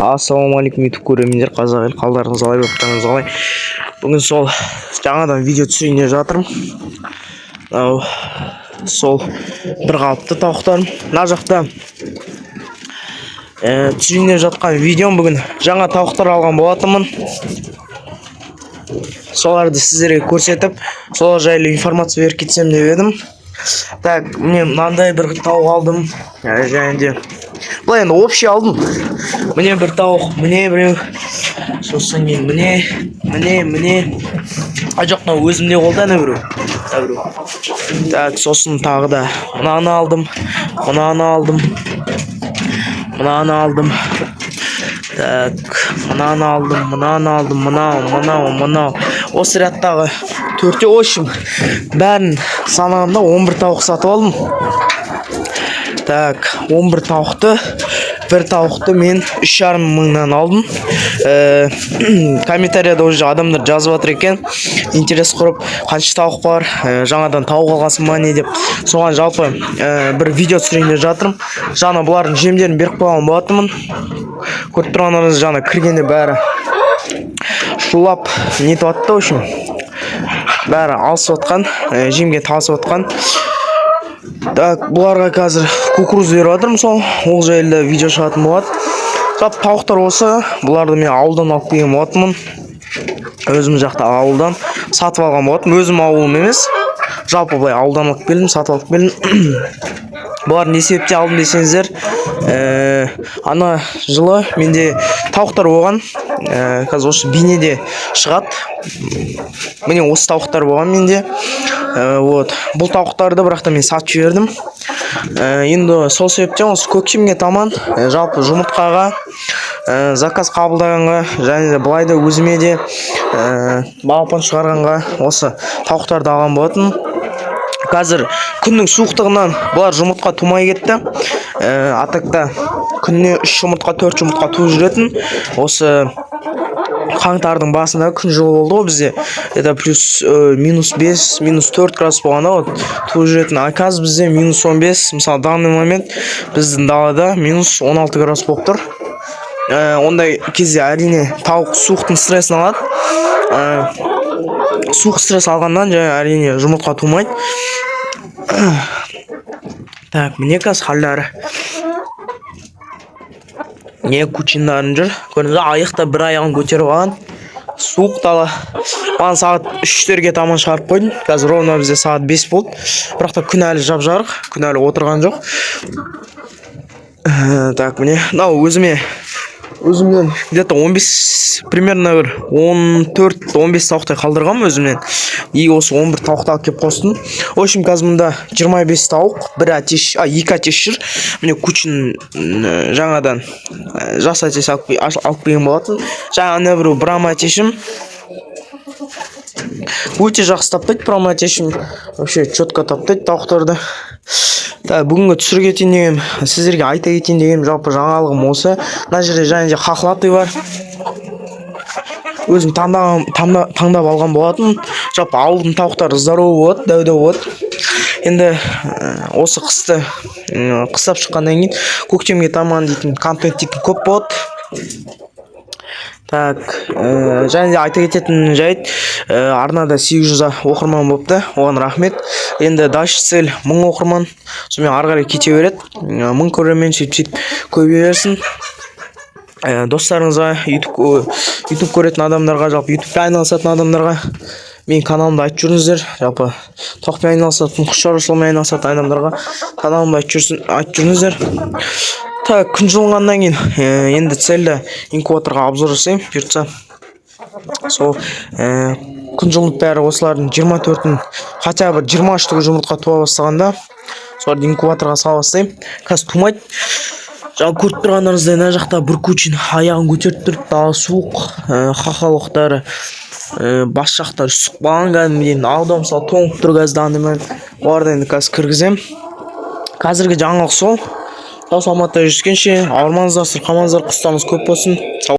Ассалаумағалейкум, ютуб көрермендер, қазақ ел! Қалдарыңыз қалай, бақтарыңыз қалай? Бүгін сол жаңадан видео түсірейін деп жатырмын. Мынау сол бір қалыпты тауықтарым. Мына жақта түсірейін деп жатқан видеом: бүгін жаңа тауықтар алған болатынмын. Соларды сіздерге көрсетіп, солар жайлы информация беріп кетсем деп едім. Так, міне, мынандай бір тауық алдым. Және де былай енді общий алдым. Міне, бір тауық, міне біреу, сосын кейін міне, міне, міне. А, жоқ, мынау өзімде болды, ана біреу, мына біреу. Так, сосын тағы да мынаны алдым, мынаны алдым, мынаны алдым. Так, мынаны алдым, мынаны алдым, мынау, мынау, мынау. Осы рядтағы төртеу. В общем, бәрін санағанда 11 тауық сатып алдым. Так, 11 тауықты, бір тауықты мен 3,5 мыңнан алдым. Комментарияда уже адамдар жазып жатыр екен, интерес құрып, қанша тауық бар, жаңадан тауық алғансың ба, не деп. Соған жалпы бір видео түсірейін деп жатырмын. Жаңа бұлардың жемдерін беріп қойған болатынмын. Көріп тұрғандарыңыз, жаңа кіргенде бәрі шулап нетіп жатты. В общем, бәрі алысып жатқан, жемге таласып жатқан. Так, бұларға қазір кукуруз беріп жатырмын, сол ол жайлы видео шығатын болады. Жалпы, тауықтар осы. Бұларды мен ауылдан алып келген болатынмын, өзім жақта ауылдан сатып алған болатынмын. Өзім ауылым емес, жалпы былай ауылдан алып келдім, сатып алып келдім. Бұларды не себептен алдым десеңіздер, ана жылы менде тауықтар болған. Қазір осы бейнеде шығады. Міне, осы тауықтар болған менде. Вот бұл тауықтарды, бірақ та мен сатып жібердім. Енді сол себептен осы көктемге таман жалпы жұмыртқаға заказ қабылдағанға және де былай да өзіме де балапан шығарғанға осы тауықтарды алған болатын. Қазір күннің суықтығынан бұлар жұмыртқа тумай кетті. А так-то күніне үш жұмыртқа, төрт жұмыртқа туып жүретін. Осы қаңтардың басында күн жылы болды ғой бізде, это плюс -5, -4 градус болғанда вот туып жүретін. А қазір бізде -15, мысалы, данный момент біздің далада -16 градус болып тұр. Ондай кезде, әрине, тауық суықтың стрессін алады. Суық стресс алғаннан және, әрине, жұмыртқа тумайды. Так, міне, қазір халдары не, кучиндарым жүр, көрдіңіз ба? Аяқта бір аяғын көтеріп алған. Суық дала. Маған сағат 3-терге таман шығарып қойдым. Қазір ровно бізде сағат 5 болды, бірақ та күн әлі жап жарық, күн әлі отырған жоқ. Так, міне, мынау өзіме, өзімнен где то 15, примерно бір 14-15 тауықтай қалдырғанмын өзімнен. И осы 11 тауықты алып келіп қостым. В общем, қазір мында 25 тауық, бір әтеш, а, екі әтеш жүр. Міне, кучин, жаңадан жас әтеш алып келген болатын. Жаңа ана біреу брама әтешім, өте жақсы таптайды. Брама әтешім вообще четко таптайды тауықтарды. Так, бүгінгі түсіре кетейін дегенім, сіздерге айта кетейін дегенім, жалпы жаңалығым осы. Мына жерде және де хохлатый бар, өзім таңдап алған болатын. Жалпы, ауылдың тауықтары здоровый болады, дәу дәу болады. Енді осы қысты қыстап шыққаннан кейін көктемге таман дейтін контент дейтін көп болады. Так, және де айта кететін жайт, арнада 800 оқырман болыпты, оған рахмет. Енді дальше цель 1000 оқырман, сонымен ары қарай кете береді. 1000 көрермен, сөйтіп сөйтіп көбейе берсін. Достарыңызға, ютуб көретін адамдарға, жалпы ютубпен айналысатын адамдарға менің каналымды айтып жүріңіздер. Жалпы тауықпен айналысатын, құс шаруашылығымен айналысатын адамдарға каналымды айтып жүріңіздер. Так, күн жылынғаннан кейін енді цельді инкубаторға обзор жасаймын, бұйыртса. Сол күн жылынып, бәрі осылардың 24-ін, хотя бы 20 штук жұмыртқа туа бастағанда, соларды инкубаторға сала бастаймын. Қазір тумайды. Жаңа көріп тұрғандарыңыздай, мына жақта бір кучин аяғын көтеріп тұр, дала суық. Хахалықтары бас жақтары үсіп қалған кәдімгідей. Алда, мысалы, тоңып тұр қазір данный момент. Оларды енді қазір кіргіземін. Қазіргі жаңалық сол. Сау саламатта жүздескенше, ауырмаңыздар, сырқамаңыздар, құстарыңыз көп болсын. Сау.